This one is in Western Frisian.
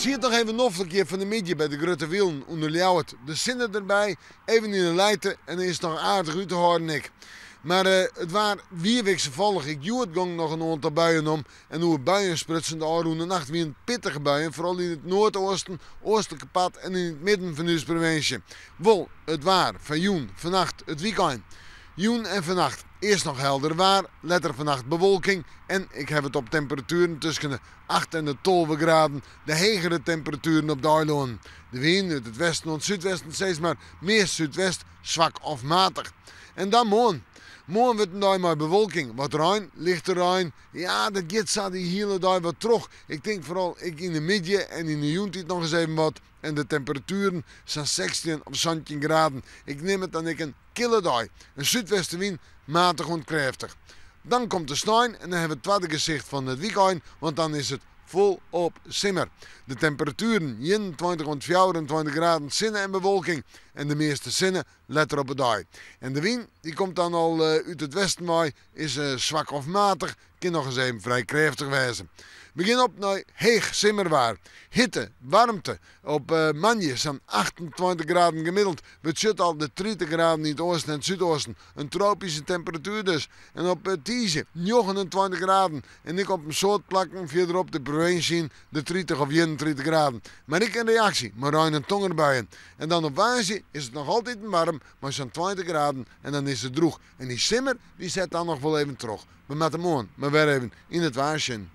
It siet noch even noflik hjir fan de middei by de Grutte Wielen ûnder Ljouwert. De sinne derby, even yn 'e lijte en dan is it noch aardich út te hâlden ek. Mar it waar wie wikselfallich. Ek hjoed gongen noch in oantal buien om. En oer buien sprutsen, de ôfrûne nacht wienen pittige buien, foaral yn it noardeasten, oastlike part en yn it midden fan ús provinsje. Wol, it waar foar jûn, fannacht, it wykein. Jûn en fannacht earst noch helder waar, letter fannacht bewolking en ik haw it op temperatueren tusken de 8 en de 12 graden, de hegere temperatueren op de eilânen. De wyn út it westen oant súdwesten sis mar meast súdwest, swak of matich. En dan moarn. Moarn wurdt in dei mei bewolking, wat rein, lichte rein. Ja, dat giet sa de hiele dei wat troch. Ik tink foaral ek yn de middei en yn de jûntiid noch ris even wat. En de temperatueren sa'n 16 of 17 graden. Ik neam it dan ek in kille dei. In súdwestewyn, matich oant krêftich. Dan komt de snein en dan hawwe we it twadde gesicht fan it wykein, want dan is it folop simmer. De temperatueren 21 oant 24 graden, sinne en bewolking en de measte sinne letter op 'e dei. En de wyn dy komt dan al út it westen wei, is swak of matich, kin noch ris even frij krêftich wêze. We gean op nei heech simmerwaar. Hitte, waarmte, op moandei sa'n 28 graden gemiddeld, betsjut al de 30 graden yn it oasten en it súdoasten. In tropyske temperatuer dus. En op tiisdei 29 graden en ek op in soad plakken fierderop de provinsje yn de 30 of 31 graden. Mar ek in reaksje mei rein en tongerbuien. En dan op woansdei is it noch altiten waarm mei sa'n 20 graden en dan is it drûch. En dy simmer dy set dan noch wol even troch. We moatte moarn mar wer even yn it waar sjen.